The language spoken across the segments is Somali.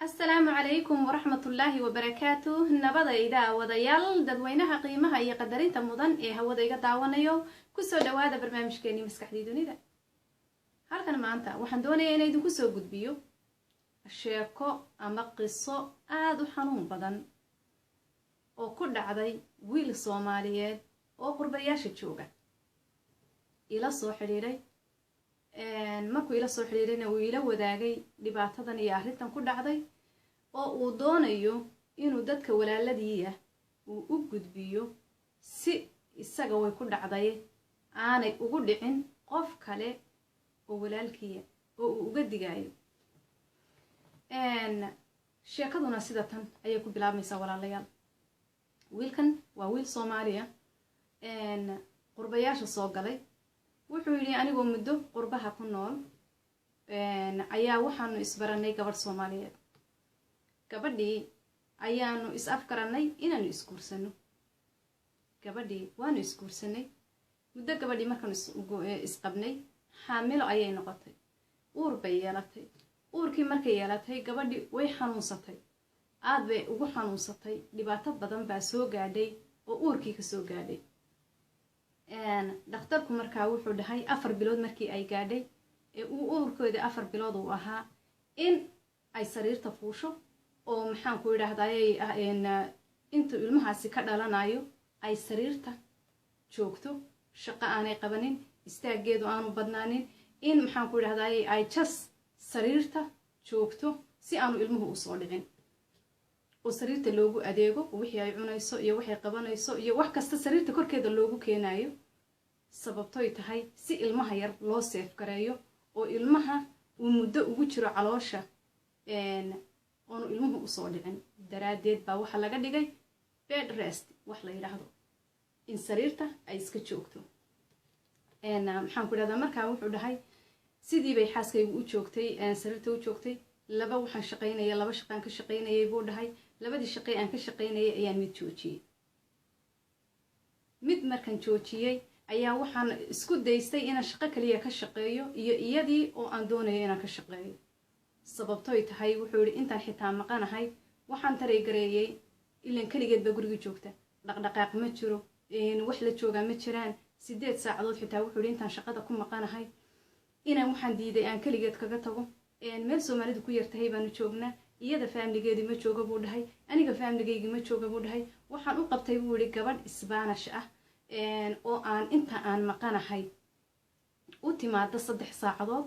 Asalaamu calaykum waraxmatullaahi wabarakaatu. Nabadayda wadayaal, dadweynaha qiimaha iyo qadarinta mudan ee hawada iga daawanayo, kusoo dhawaada barnaamijkeenii Maskaxdii Dunida. Halkan maanta waxaan doonayaa inay idinku soo gudbiyo sheeko ama qiso aada u xanuun badan oo ku dhacday wiil Soomaaliyeed oo qurbayaasha jooga. Ila soo xidhiidhay, markuu ila soo xidhiidhayna uu ila wadaagay dhibaatadan iyo arrintan ku dhacday oo uu doonayo inuu dadka walaaladiiya uu u gudbiyo, si isaga way ku dhacday aanay ugu dhicin qof kale oo walaalkiiya, oo uu uga digaayo. Sheekaduna sida tan ayay ku bilaabmaysaa, walaalayaal. Wiilkan waa wiil Soomaaliya, qurbayaasha soo galay. Wuxuu yidhi, anigoo muddo qurbaha ku nool ayaa waxaanu isbaranay gabadh Soomaaliyeed. Gabadhii ayaanu is afgaranay inaanu isguursano. Gabadhii waanu isguursanay. Muddo gabadhii markaanu isqabnay, xaamilo ayay noqotay, uur bay yeelatay. Uurkii markay yeelatay, gabadhii way xanuunsatay, aad bay ugu xanuunsatay. Dhibaato badan baa soo gaadhay oo uurkii ka soo gaadhay. Dhakhtarku markaa wuxuu dhahay, 4 bilood markii ay gaadhay ee uu uurkoodii 4 bilood uu ahaa, in ay sariirta fuusho oo, maxaan ku idhaahday, intuu ilmahaasi ka dhalanayo ay sariirta joogto, shaqo aanay qabanin, istaaggeedu aanu badnaanin, in, maxaan ku idhahday, ay just sariirta joogto si aanu ilmuhu usoo dhicin, oo sariirta loogu adeego, wixii ay cunayso iyo waxay qabanayso iyo wax kasta sariirta korkeeda loogu keenayo, sababtoy tahay si ilmaha yar loo save gareeyo oo ilmaha uu muddo ugu jiro caloosha oonu ilmuhu usoo dhicin daraaddeed baa waxaa laga dhigay bed rest wax la yidhaahdo, in sariirta ay iska joogto. Maxaan ku idhahdaa, markaa wuxuu dhahay, sidii bay xaaskaygu u joogtay, sariirta u joogtay. Laba waxaan shaqaynaya, laba shaqaan ka shaqaynayay, buu dhahay. Labadii shaqay aan ka shaqaynayay ayaan mid joojiyey. Mid markaan joojiyey ayaa waxaan isku daystay inaan shaqo kaliya ka shaqeeyo iyo iyadii oo aan doonayo inaan ka shaqeeyo, sababtoy tahay, wuxuu yihi, intaan xitaa maqanahay waxaan taraygareeyey, ilan keligeed baa gurigii joogta, dhaqdhaqaaq ma jiro, wax la joogaa ma jiraan. 8 saacadood xitaa, wuxuu yihi, intaan shaqada ku maqanahay inaan waxaan diiday aan keligeed kaga tago. Meel Soomaalidu ku yartahay baanu joognaa. Iyada faamiligeedii ma jooga, buu dhahay. Aniga faamiligeygii ma jooga, buu dhahay. Waxaan u qabtay, buu yihi, gabadh Isbaanish ah oo aan inta aan maqanahay u timaado 3 saacadood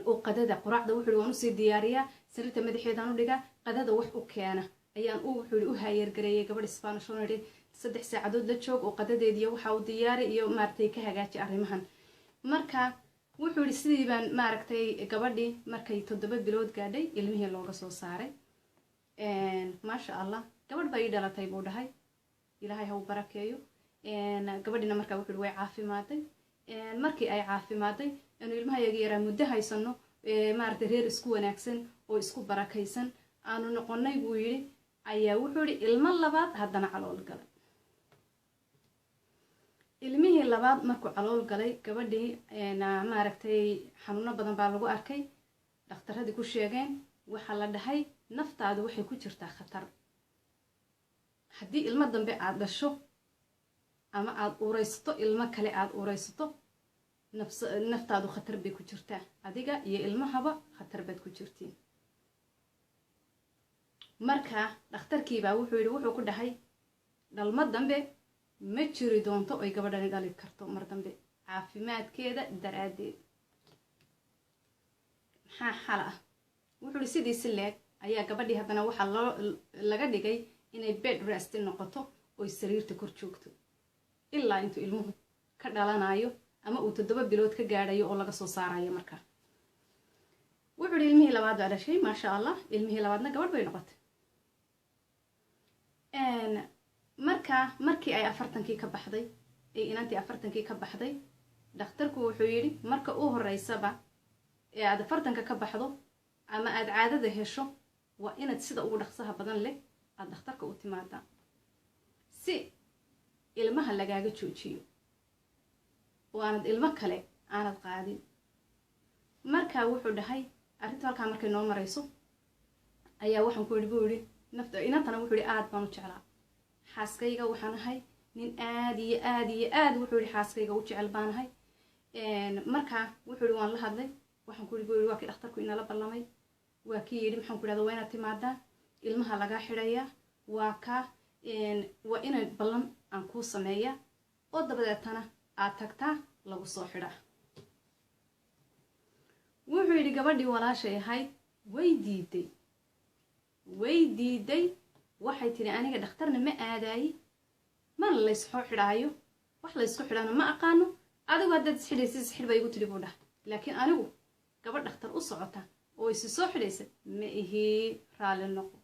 oo qadada, quraacda, wuxuu yihi, waan usii diyaariyaa, sariirta madaxeedaan u dhigaa, qadada wax u keena ayaan u, wuxuu yihi, u hire gareeyay gabadh Isbaanish oon idhi, 3 saacadood la joog oo qadadeediyo waxa u diyaari iyo, maaragtay, ka hagaaji arrimahan. Marka wuxuu yihi, sidii baan, maaragtay, gabadhii markay 7 bilood gaadhay ilmihii looga soo saaray. Maasha Allah, gabadh baa ii dhalatay, buu dhahay. Ilaahay ha u barakeeyo gabadhiina. Markaa wuxuu yihi, way caafimaaday. Markii ay caafimaaday, anu ilmahayaga yaraa muddo haysano, maaragtay, reer isku wanaagsan oo isku barakaysan aanu noqonay, buu yidhi, ayaa wuxuu yihi, ilmo labaad haddana calool galay. Ilmihii labaad markuu calool galay, gabadhii, maaragtay, xanuuno badan baa lagu arkay. Dhakhtaradii ku sheegeen waxaa la dhahay, naftaadu waxay ku jirtaa khatar haddii ilmo dambe aada dhasho ama aada uraysato, ilmo kale aada uraysato, naftaadu khatar bay ku jirtaa, adiga iyo ilmahaba khatar baad ku jirtiin. Marka dhakhtarkiibaa wuxuu yidhi, wuxuu ku dhahay, dhalmo dambe ma jiri doonto oy gabadhani dhali karto mar dambe, caafimaadkeeda daraaddeed. Maxaa xala ah? Wuxuu ihi, sidii si leeg ayaa gabadhii haddana waxaa loo laga dhigay inay bed rest noqoto oy sariirta kor joogto ilaa intuu ilmuhu ka dhalanayo ama uu 7 bilood ka gaadhayo oo laga soo saarayo. Markaa wuxuu ihi, ilmihii labaad baa dhashay, maasha Allah. Ilmihii labaadna gabadh bay noqotay. Marka markii ay 40-kii ka baxday, ee inantii 40-kii ka baxday, dhakhtarku wuxuu yidhi, marka u horeysaba ee aad 40-ka ka baxdo ama aada caadada hesho, waa inaad sida ugu dhaqsaha badan leh aada dhakhtarka u timaadaa si ilmaha lagaaga joojiyo oo aanad ilmo kale aanad qaadin. Marka wuxuu dhahay, arrintu halkaa markay noo marayso Ayaa waxaan ku yidhi, buu yidhi, nafta inantana, wuxuu yidhi, aad baan u jeclaa xaaskayga. Waxaan ahay nin aad iyo aad iyo aad, wuxuu yidhi, xaaskayga u jecel baan ahay. Markaa wuxuu yidhi waan la hadlay. Waxaan ku yidhi, buu yidhi, waa kii dhakhtarku inala ballamay, waa kii yidhi, maxaan ku idhahda, waa inaad timaadaa, ilmaha lagaa xidhayaa, waa kaa, waa inay ballan aan kuu sameeyaa oo dabadeetana aad tagtaa, lagu soo xidhaa. Wuxuu yidhi gabadhii walaashay ahayd way diiday, way diiday. Waxay tidhi aniga dhakhtarna ma aadaayi, mana laysxoo xidhaayo, wax laysku xidhaana ma aqaano. Adigu haddaad isxidhaysa isxidh bay igu tidhi, buu dhahay, laakiin anigu gabadh dhakhtar u socota oo isi soo xidhaysa ma ihii, raalli noqo.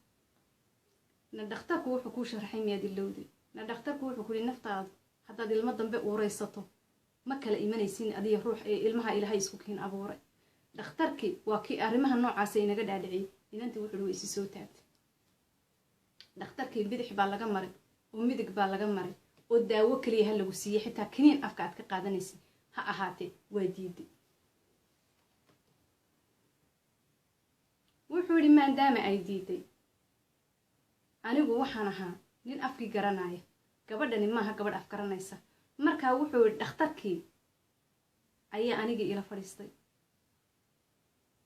Na dhakhtarku wuxuu kuu sharaxay miyaad ilowday? Na dhakhtarku wuxuu ku yihi naftaadu haddaad ilmo dambe uuraysato ma kala imanaysin adiga ruux ee ilmaha Ilaahay isku kiin abuuray. Dhakhtarkii waa kii arrimaha noocaasa inaga dhaadhiciyey. Inantii wuxuu way isi soo taagtay. Dhakhtarkii bidix baa laga maray oo midig baa laga maray oo daawo keliya ha lagu siiyey, xitaa kiniin afka aad ka qaadanaysid ha ahaatee, waa diiday. Wuxuu yidhi maadaama ay diiday, anigu waxaan ahaa nin afkii garanaya, gabadhani maaha gabadh af garanaysa. Markaa wuxuu yidhi dhakhtarkii ayaa anigii ila fadhiistay.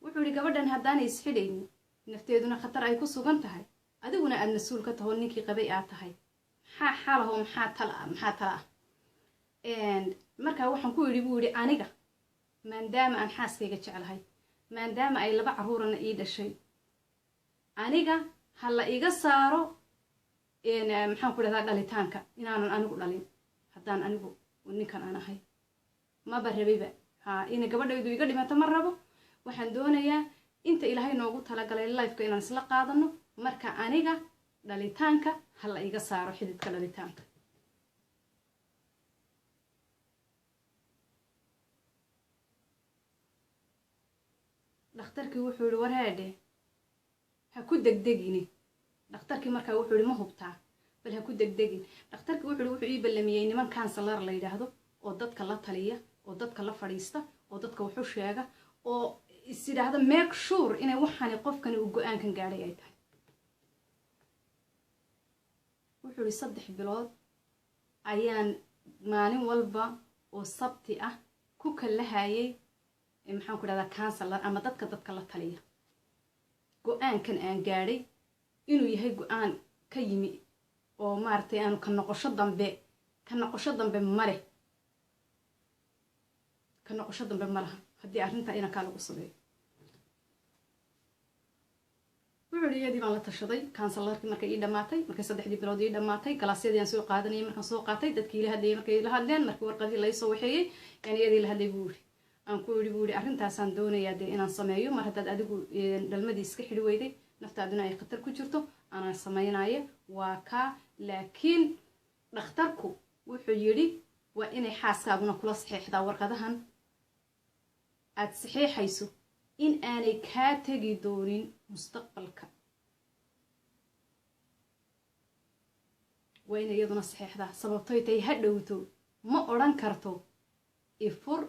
Wuxuu yidhi gabadhan haddaanay isxidhaynin, nafteeduna khatar ay ku sugan tahay, adiguna aada mas-uul ka taho, ninkii qabay aad tahay, maxaa xalaho, maxaa tala ah, maxaa tala ah? Markaa waxaan ku yidhi, buu yidhi, aniga maadaama aan xaaskayga jeclahay, maadaama ay laba carruurana ii dhashay, aniga ha la iga saaro, maxaan ku dhahdaa, dhalitaanka, inaanan anigu dhalin. Haddaan anigu ninkan aan ahay maba rabiba ha ina gabadhaydu iga dhimato, ma rabo. Waxaan doonayaa inta Ilaahay noogu talagalay lifeka inaan isla qaadano. Marka aniga dhalitaanka ha la iga saaro, xididka dhalitaanka. Dhakhtarkii wuxuu yihi warheedhe, ha ku degdegini. Dhakhtarkii markaa wuxuu yihi ma hubtaa? Bal ha ku degdegin. Dhakhtarkii wuxuu yihi wuxuu ii ballamiyey niman counselor la yidhaahdo oo dadka la taliya oo dadka la fadhiista oo dadka waxu sheega oo is yidhaahda make sure inay waxaani qofkani uu go-aankan gaadhay ay tahay. Wuxuu yihi 3 bilood ayaan maalin walba oo Sabti ah ku kallahayay, maxaan ku dhahdaa, counselor ama dadka la taliya, go-aankan aan gaadhay inuu yahay go-aan ka yimi oo maaragtay aanu ka noqosho dambe, ka noqosho dambe maleh, ka noqosho dambe ma laha haddii arrintaa inankaa lagu sameeyo. Wuxuu ihi iyadii baan la tashaday, counselorkii markay ii dhammaatay, markay 3dii bilood ii dhammaatay, classyadii aan soo qaadanayay markaan soo qaatay, dadkii ila hadlayay markay ila hadleen, markii warqadii laysoo waxeeyey, yani iyadii la hadlay, buu yidhi, aan ku yidhi, buu yidhi, arrintaasaan doonayaa dee inaan sameeyo. Mar haddaad adigu dhalmadii iska xidhi weyday, naftaaduna ay khatar ku jirto, anaa samaynaya, waa kaa. Laakiin dhakhtarku wuxuu yidhi waa inay xaaskaaguna kula saxeexdaa warqadahan aad saxeexayso in aanay kaa tegi doonin mustaqbalka. Waa inay iyaduna saxeexdaa, sababtoy tahay ha dhowto ma odhan karto ifur,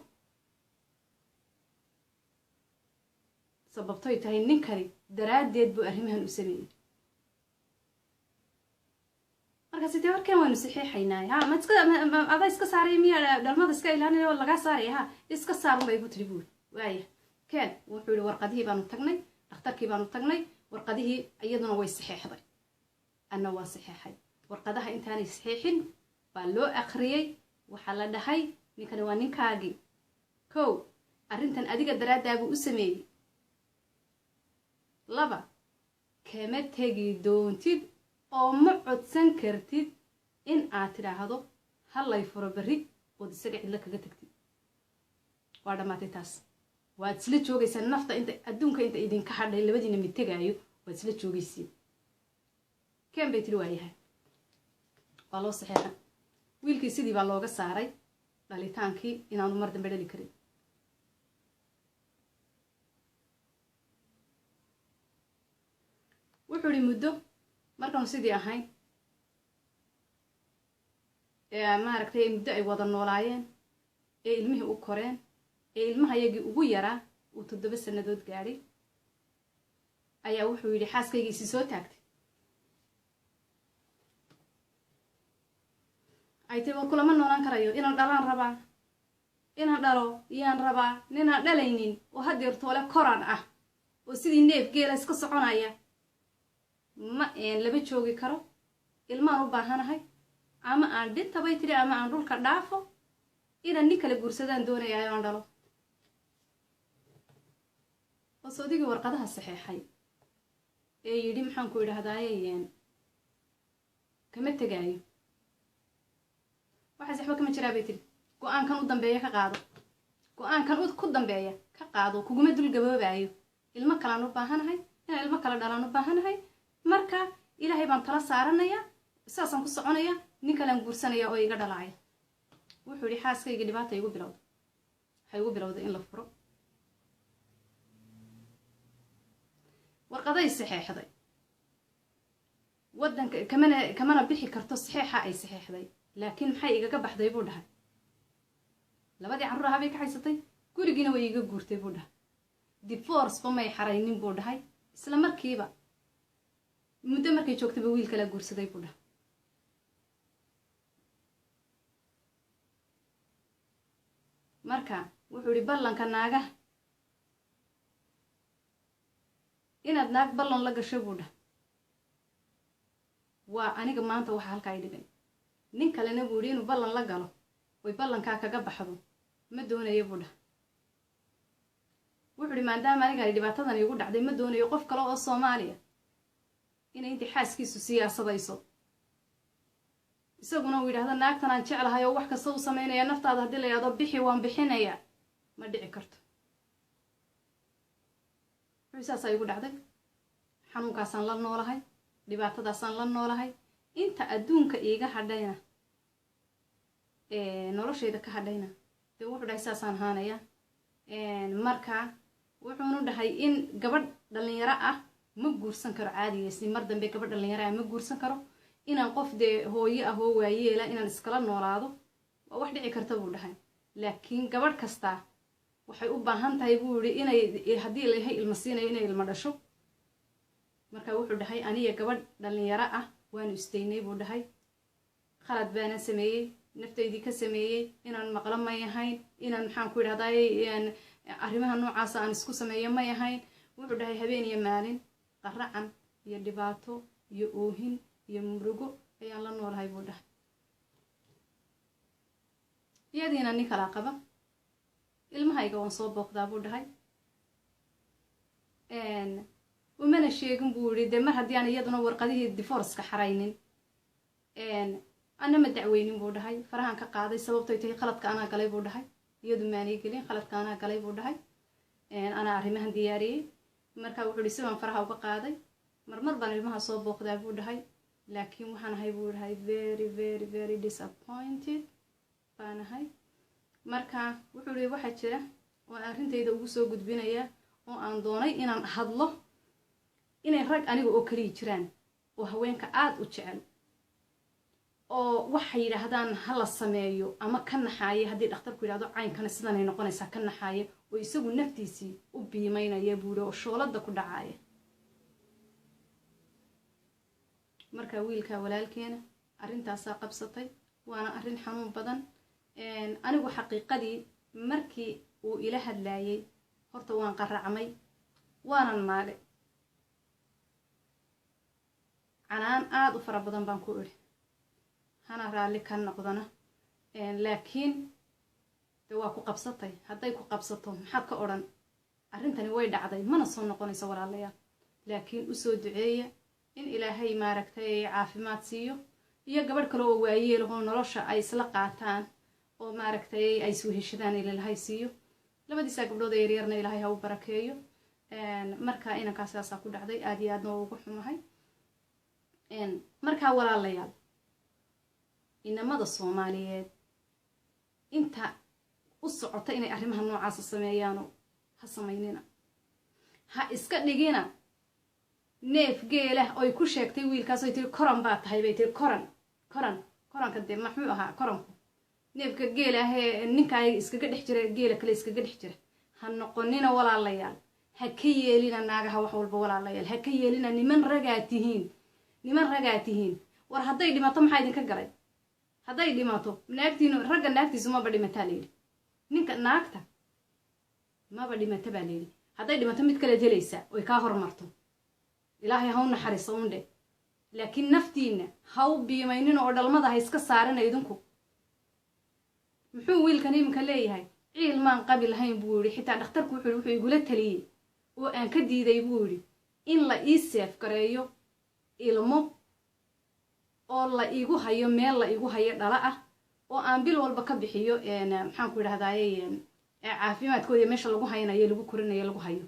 sababtoy tahay ninkani daraaddeed buu arrimahan u sameeyey. Markaasi dee warkan waynu saxiixaynaa. Ha ma iska adaa iska saaray miya? Dhalmada iska ilaalinaya oo lagaa saaraya, ha iska saarun bay igu tiri, buuri. Waaya keen, wuxuu yihi warqadihii baanu tagnay, dhakhtarkii baanu tagnay, warqadihii iyaduna way saxeexday, anna waa saxeexay. Warqadaha intaanay saxiixin baa loo akhriyey. Waxaa la dhahay ninkani waa ninkaagii kow, arrintan adiga daraaddaabuu u sameeyey. Laba, kama tegi doontid oo ma codsan kartid in aad tidhaahdo hallay furo berri ood isaga cidlo kaga tagtid. Waa dhammaatay taas. Waad isla joogaysaa nafta inta adduunka inta idinka hadhay, labadiina mid tegaayo waad isla joogaysiin. Keen bay tiri. Waayahay, waa loo saxeexa. Wiilkii sidii baa looga saaray dhalitaankii, inaanu mar dambe dhali karin. Wuxuu ihi muddo markaanu sidii ahayn ee maaragtay muddo ay wada noolaayeen ee ilmihii u koreen ee ilmaha yagii ugu yaraa uu 7 sannadood gaadhay. Ayaa wuxuu yidhi xaaskaygiisii soo taagtay, ay tiri, "War kulama noolaan karayo, inaan dhalaan rabaa, inaan dhalo yaan rabaa. Ninaan dhalaynin oo haddeer toole koran ah oo sidii neef geela iska soconaya ma lama joogi karo. Ilmaan u baahanahay. Ama aan dhinta," bay tidhi, "ama aan dhulka dhaafo, inaan nin kale guursadaan doonayaa aan dhalo." Oo soodigii warqadaha saxeexay ee yidhi, maxaan ku idhahdaaye, kama tegaayo, waxaas waxba kama jiraa, bay tiri. Go-aankan u dambeeya ka qaado, go-aankan ku dambeeya ka qaado, kuguma dul gaboobaayo. Ilmo kalaan u baahanahay, inaan ilmo kale dhalaan u baahanahay. Marka Ilaahay baan tala saaranayaa, saasaan ku soconaya, nin kalean guursanaya oo iga dhalaaya. Wuxuu yihi xaaskayga dhibaata igu bilowday, waxay igu bilowday in la furo. Warqaday saxeexday, waddanka kamana bixi karto saxeexa ay saxeexday. Laakiin maxay igaga baxday, buu dhahay, labadii carruur ahaa bay ka haysatay, gurigiina way iga guurtay, buu dhahay. Divorceba may xaraynin, buu dhahay. Isla markiiba muddo markay joogtayba wiil kala guursaday, buu dhahay. Marka wuxuu ihi ballanka naagaha, inaad naag ballan la gasho, buu dhahay, waa aniga maanta waxa halkaa i dhigay. Nin kalena, buu yihi, inuu ballan la galo oy ballankaa kaga baxdo ma doonayo, buu dhahay. Wuxuu ihi maadaama aniga ay dhibaatadan iigu dhacday, ma doonayo qof kale oo Soomaaliya inay intii xaaskiisu siyaasadayso, isaguna uu yidhahdo naagtan aan jeclahay oo wax kasta u samaynaya, naftaada haddii la yidhahdo bixi waan bixinaya, ma dhici karto. Wuxuu saasaa igu dhacday, xanuunkaasaan la noolahay, dhibaatadaasaan la noolahay inta adduunka iiga hadhayna, noloshayda ka hadhayna. Dee wuxuu dhahay saasaan ahaanaya. Marka wuxuunu dhahay in gabadh dhalinyaro ah ma guursan karo caadigeysni, mar dambe gabadh dhalinyaro ah ma guursan karo. Inaan qof dee hooyo ah oo waayeela inaan iskala noolaado waa wax dhici karta, buu dhahay. Laakiin gabadh kastaa waxay u baahan tahay, buu yihi, inay haddii layahay ilmo siinayo inay ilmo dhasho. Marka wuxuu dhahay aniga gabadh dhalinyaro ah waanu istaynay, buu dhahay. Khalad baana sameeyey, naftaydii ka sameeyey, inaan maqlo may ahayn, inaan maxaan ku idhahday arrimaha noocaasa aan isku sameeyo may ahayn. Wuxuu dhahay habeen iyo maalin qaracan iyo dhibaato iyo oohin iyo murugo ayaan la noolahay, buu dhahay. Iyadiina nin kalaa qaba. Ilmahayga waan soo booqdaa, buu dhahay. Umana sheegin, buu yihi. Dee mar haddii aan iyaduna warqadihii divorceka xaraynin, ana ma dacweynin, buu dhahay. Farahan ka qaaday, sababtoy tahay khaladka anaa galay, buu dhahay. Iyadu maanay gelin, khaladka anaa galay, buu dhahay. Anaa arrimahan diyaariyey. Marka wuxuu ihi si baan faraha uga qaaday. Marmar baan ilmaha soo booqdaa, buu dhahay. Laakiin waxaan ahay, buu dhahay, very very very disappointed baan ahay. Marka wuxuu ihi waxaa jira oo arrintayda ugu soo gudbinaya oo aan doonay inaan hadlo, inay rag aniga oo kaliya jiraan oo haweenka aada u jecel oo waxay yidhaahdaan ha la sameeyo ama ka naxaaya haddii dhakhtarku yidhahdo caynkana sidanay noqonaysaa, ka naxaaya oo isagu naftiisii u biimaynaya, buuri, oo shoolada ku dhacaaya. Marka wiilka walaalkeena arrintaasaa qabsatay, waana arrin xanuun badan. Anigu xaqiiqadii markii uu ila hadlaayay horta waan qaracmay, waanan maagay, canaan aada u fara badan baan ku idhi, hana raalli ka noqdana. Laakiin de waa ku qabsatay, hadday ku qabsato maxaad ka odhan? Arrintani way dhacday, mana soo noqonayso, walaalayaal. Laakiin usoo duceeya in Ilaahay maaragtay caafimaad siiyo iyo gabadh kale oo waayeelahoo nolosha ay isla qaataan oo maaragtay ay isweheshadaan Ilaahay siiyo. Labadiisaa gabdhood ee yaryarna Ilaahay ha u barakeeyo. Marka inankaas saasaa ku dhacday, aada iyo aadna waa ugu xumahay. Markaa walaalayaal, inamada Soomaaliyeed inta u socota inay arrimaha noocaasa sameeyaano, ha samaynina. Ha iska dhigina neef geelah oy ku sheegtay wiilkaas oy tiri koran baa tahay, bay tiri. Koran, koran, koranka dee maxuu ahaa koranku? Neefka geelahee ninkaa iskaga dhex jira, geela kale iskaga dhex jira ha noqonina, walaalayaal. Ha ka yeelina naagaha wax walba, walaalayaal, ha ka yeelina. Niman ragaa tihiin, niman ragaa tihiin. War hadday dhimato, maxaa idinka galay hadday dhimato naagtiinu? Ragga naagtiisu maba dhimataa layidhi, ninka naagta maba dhimata baa layidhi. Hadday dhimato, mid kalead helaysaa oy kaa hormarto. Ilaahay ha u naxariiso undhe, laakiin naftiinna ha u biimaynin oo dhalmada ha iska saarina idinku. Muxuu wiilkan iminka leeyahay? Ciil maan qabi lahayn, buu yidhi. Xitaa dhakhtarku wuxuu igula taliyey oo aan ka diiday, buu yidhi, in la ii save gareeyo ilmo oo la igu hayo meel la igu hayo dhala ah oo aan bil walba ka bixiyo, maxaan ku idhahdaye, caafimaadkooda, meesha lagu haynayo, lagu korinayo, lagu hayo.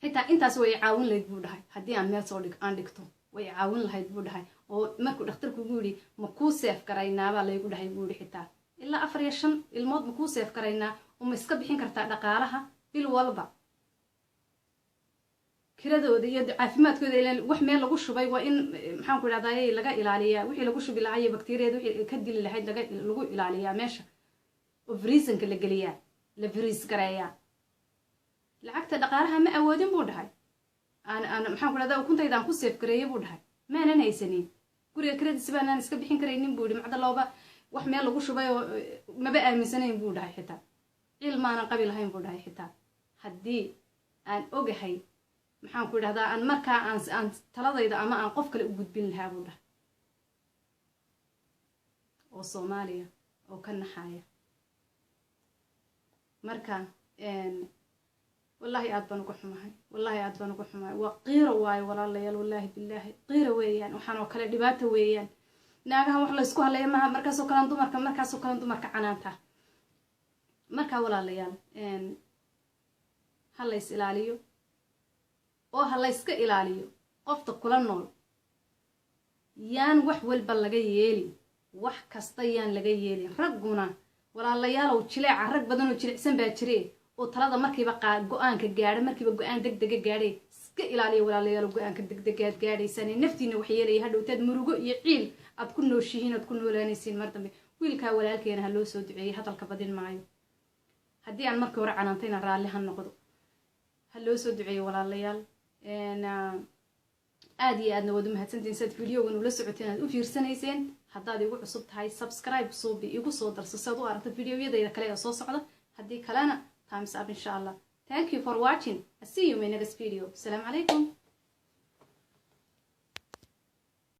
Xitaa intaas way caawin lahayd, buu dhahay. Haddii aan meel soo dhig aan dhigto, way caawin lahayd, buu dhahay. Oo markuu dhakhtarku ugu yidhi, "Ma kuu save garaynaabaa?" laygu dhahay, buu yidhi, "xitaa ilaa afar iyo shan ilmood ma kuu save garaynaa oo ma iska bixin kartaa dhaqaalaha bil walba kiradooda iyo caafimaadkooda?" Ilaan wax meel lagu shubay waa in, maxaan ku idhahdaye, laga ilaaliyaa wixii lagu shubi lahaa iyo bakteriyada wixii ka dili lahayd lagu ilaaliyaa meesha oo freezerka la geliyaa, la freeze gareeyaa. Lacagta dhaqaalaha ma awoodin, buu dhahay. Aan maxaan ku dhahdaa, ukuntayda aan ku save gareeyo, buu dhahay, maanan haysanin. Guriga kiradiisi baanaan iska bixin karaynin, buu yihi. Macda looba wax meel lagu shubay oo maba aaminsanayn, buu dhahay. Xitaa ciil maanan qabi lahayn, buu dhahay, xitaa haddii aan ogahay, maxaan ku idhahdaa, aan markaa aan taladayda ama aan qof kale u gudbin lahaa, buu dhahay, oo Soomaaliya oo ka naxaya. Marka wallaahi aad baan uga xumahay, wallaahi aad baan uga xumahay. Waa qiiro waayo, walaalayaal, wallaahi bilaahi qiiro weeyaan. Waxaan oo kale dhibaato weeyaan. Naagahan wax laysku hadlaya maaha. Markaasoo kalean dumarka, markaasoo kalean dumarka canaanta. Markaa walaalayaal, ha lays ilaaliyo oo ha layska ilaaliyo qofta kula nool. Yaan wax walba laga yeelin, wax kasta yaan laga yeelin. Ragguna, walaalayaalow, jileeca rag badan oo jilicsan baa jire oo talada markiiba go-aanka gaadha, markiiba go-aan deg dega gaadhay. Iska ilaaliya, walaalayaalow, go-aanka degdegaad gaadhaysaan ee naftiina wax yeelaya. Hadhowtaad murugo iyo ciil aad ku nooshihiin, aad ku noolaanaysiin mar dambe. Wiilkaa walaalkeena ha loo soo duceeyey. Hadalka badin maayo. Haddii aan markii hore canaantayna, raalli ha noqdo. Ha loo soo duceeyo, walaalayaal. Aad iyo aadna waad u mahadsantihin siaad videogan ula socoteen, aad u fiirsanayseen. Haddaad igu cusub tahay, subscribe suubi, igu soo darso si aad u aragto videoyadayda kale ee soo socda. Haddii kalena, times up, insha Allah. Thank you for watching. I see you in my next video. Asalaamu calaykum.